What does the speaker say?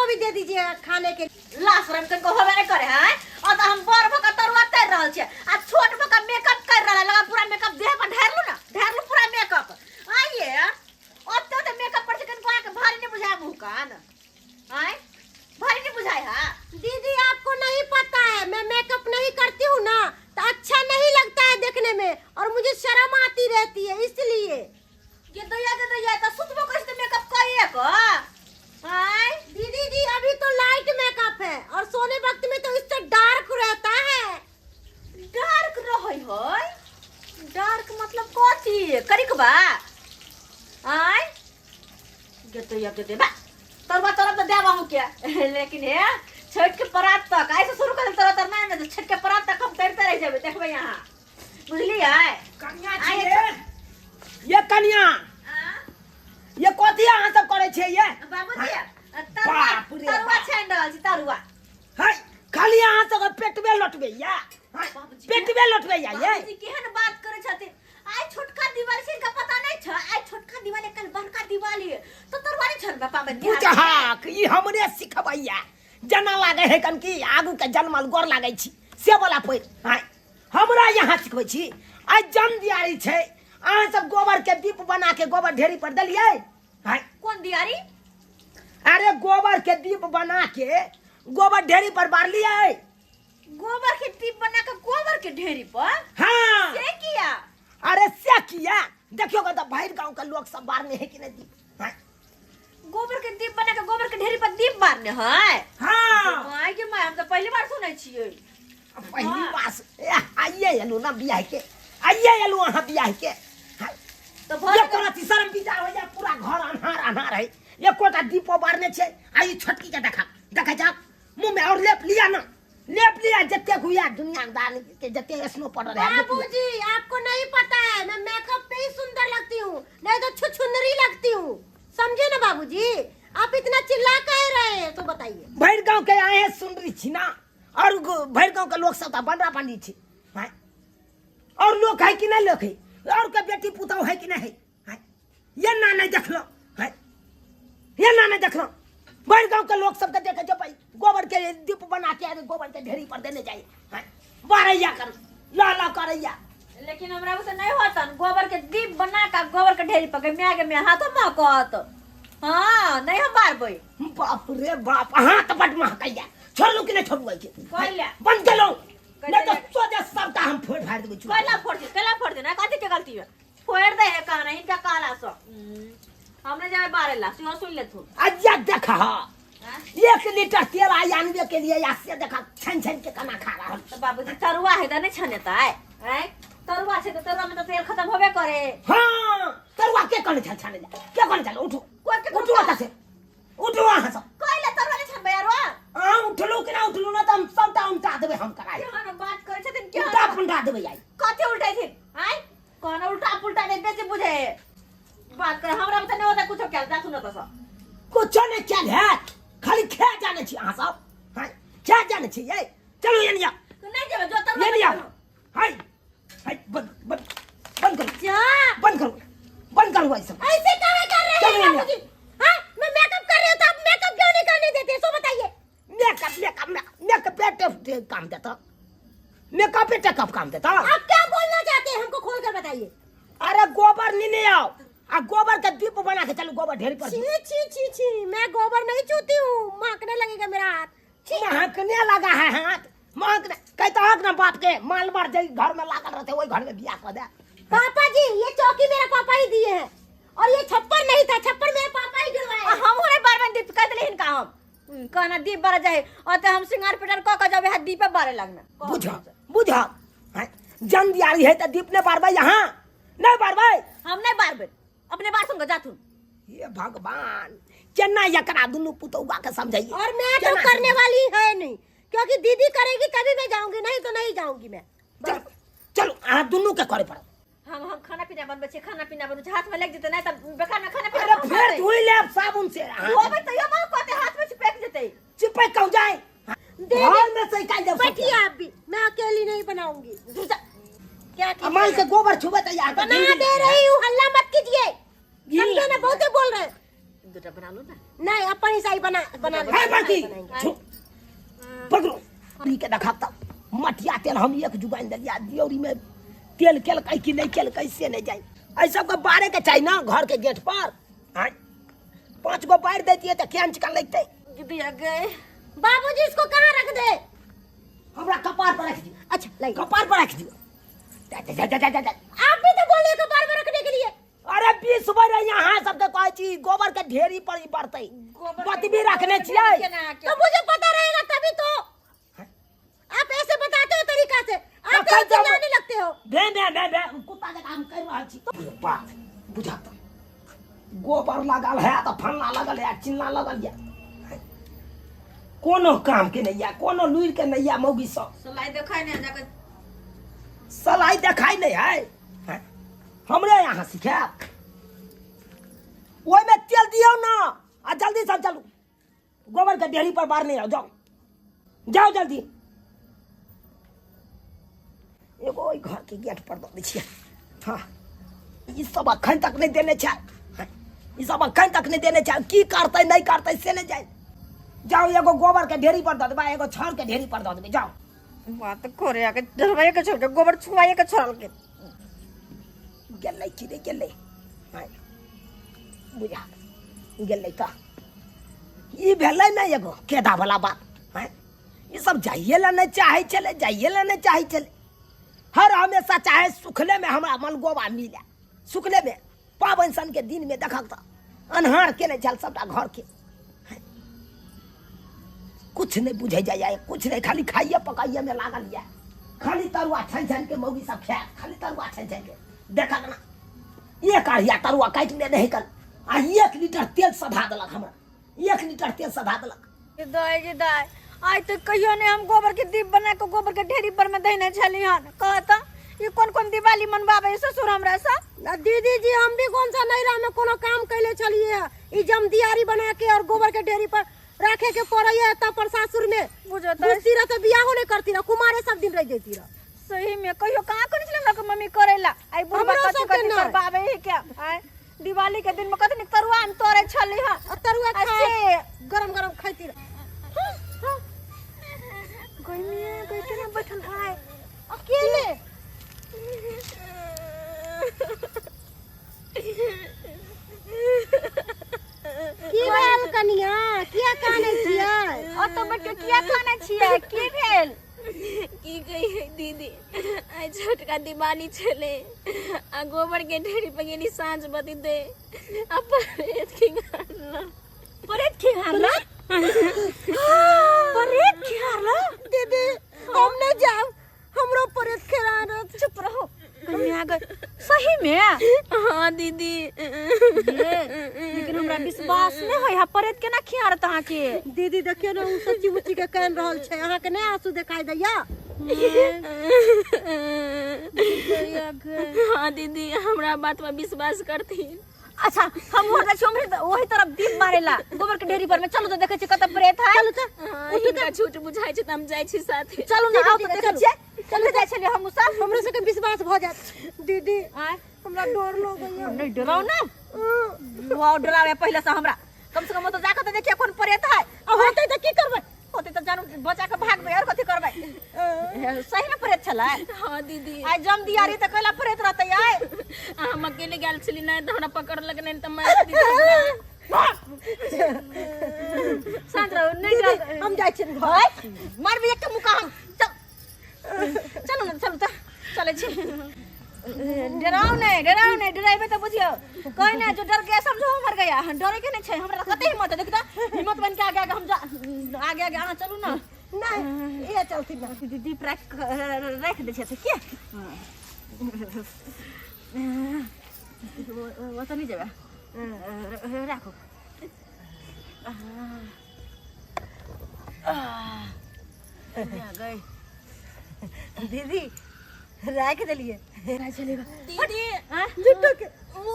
भी दे दीजिएगा खाने के। लाश रंग के होबे नहीं करे है। और तो हम बड़ भका तरुआ तर रहल छे आ छोट भका मेकअप कर रहल है, लगा पूरा मेकअप देह पर ढेरलू ना, ढेरलू पूरा मेकअप। आइए ओते तो मेकअप पर चिकन को आके भारी नहीं बुझाए मुंह कान। आय भारी नहीं बुझाए। हां दीदी आपको नहीं पता है, मैं मेकअप नहीं करती हूँ ना तो अच्छा नहीं लगता है देखने में और मुझे शर्म आती रहती है, इसलिए। ये दैया के दैया तो सुतबो करै तो मेकअप करिए को। आय दीदी जी अभी तो लाइट मेकअप है और सोने वक्त में तो इससे डार्क रहता है। डार्क रहै है? डार्क मतलब कथी करिकबा? आय गेतै अब देते बा तोरबा तरफ तो देबा हम के, लेकिन हे छठ के परात तक ऐसे शुरू कर तरह तर नहीं ना, छठ के परात तक हम तैरते रह जेबै, देखबै यहाँ, बुझलियै? कनिया आइ छियै ये कनिया, ये कथी अहाँ सब करै छियै ये? बाबूजी तरुआ, बाप रे तरुआ बाप। छानि रहल छी तरुआ। है खाली अहाँ सब पेटबे लौटबे या बाबूजी, पेटबे लौटबे या ये? बाबूजी केहन बात करै छथिन। आइ छोटका दिवाली छै, इनका पता नहीं छ, आइ छोटका दिवाली कल बड़का दिवाली है, तो तरुआ नहीं छनबे पाबनि तिहार में? बुझहाक ई हमरे सिखबैया जेना लागै है कन कि आगू के जनमल गोर लागै छी से वाला पैर। आँय हमरा यहाँ सिखबै छी? आइ जन दियारी छै, अहाँ सब गोबर के दीप बना के गोबर ढेरी पर देलियै। आँय कोन दियारी? अरे गोबर के दीप बना के गोबर ढेरी पर बारलियै। गोबर के दीप बना के गोबर के ढेरी पर? हाँ। से किया? अरे से किया, देखियो तो भरि गांव के लोग सब बारने है कि नहीं दीप। हाँ। गोबर के दीप बना के गोबर के ढेरी पर दीप बारने है? हाँ। My के my, हम तो पहली बार सुनै छियै। पहली हाँ। बार ए, आइए एलू ना बियाह के, आइए एलू अहाँ बियाह के। हाँ। तो ये भर कोनो तीसरम विचार हो जाए, पूरा घर अन्हार अन्हार है, एकोटा दीपो बारने छै। आ ई छोटकी के देखा देखा जा मुंह में और लेप लिया ना, लेप लिया जते हुआ दुनिया दान के जते स्नो पड़ल है। बाबूजी आपको नहीं पता है, मैं मेकअप पे ही सुंदर लगती हूँ, नहीं तो छुछुंदरी लगती हूँ, समझे ना बाबूजी? आप इतना चिल्ला काहे रहे हैं तो बताइए। भरि गांव के आए हैं सुंदरी छी ना, और भरि गांव के लोग सब तो बनरा बनी छी। हैं? और लोग है कि नहीं लोग है, और के बेटी पुतहु है कि नहीं है? हैं? ये ना नहीं देखलो है, ये ना नहीं देखलो। भरि गांव के लोग सबके देखे जो भाई गोबर के दीप बना के आए, गोबर के ढेरी पर देने जाए। हैं? बारैया कर ला ला करैया। लेकिन हमरा उसे नहीं होतन गोबर के दीप बना के गोबर के ढेरी पर के my के my हाथो महकत। हाँ नहीं हम बारबै। बाप रे बाप, अहाँ तऽ बड महकैया। छोड़लू कि नहीं छोड़लू ऐसे? कैला? बंद केलहुँ। कैला? नहीं तो सोझे सबटा हम फोड़ि फाड़ि देबै चूल्हा। कैला फोड़ दे, कैला फोड़ दे ना, कथी के गलती है? फोड़ दे है कहना, इनका कहला सो। हमने जाए बारे ला, सुनो सुन ले तू। अज्जा देखा, हाँ? 1 लीटर तेल आई आनबे के लिए, या से देखा छन छन के कना खा रहा। तो बाबूजी तरुआ है तो नहीं छनेता है, हैं? तरुआ छे तो तरुआ में तो तेल खत्म होबे करे। हाँ, तरुआ के कहने छल छाने जा, के कहने छल? उठो। कोई के उठो ओतऽ से, उठो अहाँ सब। कैला तरुआ नहीं छनबै आरो? अहाँ उठलू कि ना उठलू ना तऽ हम सबटा उल्टा देबै, हम कराय। केहन बात करै छथिन, केहन उल्टा पुल्टा देबै आइ। कथी उल्टै थिन? आँय? कहना उल्टा पुल्टा नहीं बेसी बुझे बात कर, हमरा में तऽ नहीं होता कुछो कैल, जाथु न तऽ सब। कुछो नहीं कैल है, खाली खा जाने छी अहाँ सब। हाँ, खा जाने छी ये। चलू ये निया। तो नहीं जेबै, जो तरुआ ये निया। बनेलहुँ। हाय, हाय, बंद, बंद, बंद करो। जा। बंद करो, बंद करो ऐसा। ऐसे काहे कर रहे हैं चलो ये निया। बाबूजी? हाँ, मैं मेकअप कर रही हूँ तो आप मेकअप क्यों नहीं करने देते, सो बताइए। मेकअप, मेकअप, मेकअप पे काम देता, मेकअप पे टेकअप काम देता। आप क्या बोलना चाहते हैं हमको खोल कर बताइए। अरे गोबर नहीं आओ, आ गोबर का दीप बना के चलो गोबर ढेरी पर। छी छी छी छी, मैं गोबर नहीं छूती हूँ, महकने लगेगा मेरा हाथ। छी। महकने लगा है हाथ, महकने कहता हक ना बाप के माल मार जाई घर में लागल रहते वही घर में बियाह कर दे। पापा जी ये चौकी मेरा पापा ही दिए हैं और ये छप्पर नहीं था, छप्पर मेरे पापा ही गिरवाए। आ हम होरे बार बार दीप कह देले हिनका, हम कहना दीप बारे जाए और तो हम सिंगार पिटार क क जाबे, हाथ दीप बारे लगना। बुझा बुझा, हैं? जन दियारी है तो दीप ने बारबै, यहाँ नहीं बारबै। हम नहीं बारबै, अपने बार सुन जाथुन। ये भगवान केना एकरा दुनू पुतौआ के समझाइए। और मैं तो केना करने समझाइए? वाली है नहीं, क्योंकि दीदी करेगी तभी मैं जाऊंगी, नहीं तो नहीं जाऊंगी मैं। चलो चलो, अहाँ दुनू के करे पड़त। हम खाना पीना बनबै छी, खाना पीना बनबै छी, हाथ में लागि जेतै, नहीं तऽ बेकार में खाना पीना अरे बनबै। फेर धोइ लेब साबुन से। धोबै तैयो माँ कहतै हाथ में चिपक जेतै। चिपक कहूँ जाए? दे घर में से निकाल देब सब। बैठिए आप भी, मैं अकेली नहीं बनाऊंगी। क्या आ मान के गोबर छुबे त यार बना दे रही हूँ, हल्ला मत कीजिए, घी समझे ना, बहुते बोल रहे हैं। दूटा दूटा बना लो ना। नहीं, अपन हिसाब बना बना ले। है बड़की छो पकड़ो ई के देखा त मटिया तेल हम एक जुगाइन देलिया दियौरी में तेल केलकै कि नहीं केलकै से नहीं जाए। एहि सबके बारे के चाही ना घर के गेट पर। आँय, 5 गो बारि दैतियै तऽ केहन चिकन लगतै। दीदी गए। बाबूजी इसको कहाँ रख दे? हमरा कपार पर रख दियो। अच्छा लाइए। कपार पर रख दियो। जा, जा, जा, जा, जा, जा। आप भी तो बोले कपार पर रखने के लिए। अरे 20 बेर यहाँ सबके कहै छी गोबर के ढेरी पर ही बढ़तै। गोबर के बतबी रखने छियै। केना के? तो मुझे पता रहेगा तभी तो। आप ऐसे बताते हो तरीका से, आप तखन तो जब- चिल्लाने लगते हो। भे भे भे भे कुत्ता के काम कर रहल छी। बात बुझा त गोबर लागल है त फलना लागल है चिल्ला लागल है, कोनो काम के नहीं है, कोनो लुरि के नहीं है। मौगी सब सलाई देखाय नहीं जाके सलाई देखाय नहीं है, हैं? हमरे यहाँ सिखायब। ओहिमे तेल दियौ ना आ जल्दी से चलू गोबर के ढेरी पर बाहर नहीं आओ, जाओ जाओ जल्दी। एगो ओहि घर के गेट पर दऽ दै छियै। हाँ, ई सब अखन तक नहि देने छै, ई सब अखन तक नहि देने छै, की करतै नहि करतै से नहि जाय। जाओ एगो गोबर के ढेरी पर दऽ देबै, एगो छड़ के ढेरी पर दऽ देबै, जाओ। बात करे के डरवाए के छोड़ के गोबर छुआए के छोड़ल के गेलै कि नहि गेलै? आँय, बुझा गेलै तऽ ई भेलै ने एगो केदा वाला बात। आँय, ई सब जाइए ला नहि चाहै छलै, जाइए ला नहि चाहै छलै। हर हमेशा चाहे सुखले में हमरा मलगोबा मिले, सुखले में पाबनि सन के दिन में देखक तऽ अन्हार केने छल सबटा घर के, कुछ नहीं बुझे जाइए, कुछ नहीं, खाली खाइए पकाइए में लागल यऽ, खाली तरुआ छानि छानि के मौगी सब खायत, खाली तरुआ छानि छानि के। देखक ना एक अढ़िया तरुआ काटि लेने है कल आ 1 लीटर तेल सधा देलक हमरा, 1 लीटर तेल सधा देलक। दाई जी दाई, आइ तक कहियो नहीं हम गोबर के दीप बना के गोबर के ढेरी पर में देने छली हन। कहता ये कौन कौन दिवाली मनवाबे ससुर हमरा से? ना दीदी जी, हम भी कौन सा नैरा में कोनो काम कैले छलिए, ई जमदियारी बना के और गोबर के ढेरी पर रखे के पड़े है तब पर सासुर में बुझो तो बुझती रह तो बियाहो नहीं करती रह, कुमारे सब दिन रह जैती रह। सही में कहियो कहाँ करने छले हमरा के मम्मी करेला, आई बुढ़बा हमरो कथी सबके कथी नहि। करबाबे है क्या? आय दिवाली के दिन में कथी निक तरुआ हम तोरे छली हन। आ तरुआ आ खा से गरम गरम खाती रह। गई में गई केना बैठल है अकेले? की भेल कनिया, किया कानै छियै? ओतऽ बैठ के किया कानै छियै, की भेल? की कहियै दीदी, आइ छोटका दिवाली छलै आ गोबर के ढेरी पर गेली साँझ बत्ती दे आ परेत खिंगारल। परेत खिंगारल? परेत खिंगारल? दीदी हम नहीं जाब, हमरो परेत खिंगारल। चुप रहो कन्या गई। सही में? हाँ दीदी। लेकिन हमरा विश्वास नहीं होय है, परेत केना खिंगारत अहाँ के? दीदी देखियो ने, उ सच्ची मुच्ची के कान रहल छै, अहाँ के नहीं आंसू दिखाई दैया? हाँ दीदी, हमरा बात पर विश्वास करथिन। अच्छा हम हो जाइ छी ओही तरफ दीप मारेला गोबर के ढेरी पर में। चलू तो देखै छी कतऽ प्रेत है। चलू तो। हाँ, हिनका झूठ बुझाइ छै तऽ हम जाइ छी साथे। चलू ना, ठीक है, आओ तो ठीक है, देखै चलू। छियै। चलू जाइ छलियै हम सब। हमरो सबके विश्वास भऽ जायत दीदी। आँय? हमरा डर लगैया। नहीं डराउ ना, वाओ डरावे पहिले से हमरा, कम से कम ओतऽ जाके तऽ देखिए कोन प्रेत है। आ होतै तऽ की करबै? होतै तऽ जानू बचा के भागबै, और कथी करबै? सही में प्रेत छलै? हाँ दीदी। आइ जम दियारी तऽ कैला प्रेत रहतै आइ? आ हम अकेले गेल छली, नहि तऽ हमरा पकड़लक, नहि तऽ मारि दितै हमरा। शांत रहू, नहीं दीदी, डर। हम जाइ छियनि घर। ओए, मारबै एक मुका हम। चल चलू ने, चलू तऽ चलै छी। डराउ नहीं, डराउ नहीं, डराइबे तऽ बुझियौ कहीं ना, जो डर गया समझो मर गया। डरे के नहीं छै, हमरा कते हिम्मत है, देख तऽ हिम्मत बन के आगे आगे हम जा, आगे आगे अहाँ चलू ना। नहीं, ये चलथिन ना। दीदी दीप राख राख दै छै के ओतऽ नहि जेबै, राखू। गई दीदी राख देलिए दीदी झूठो के ओ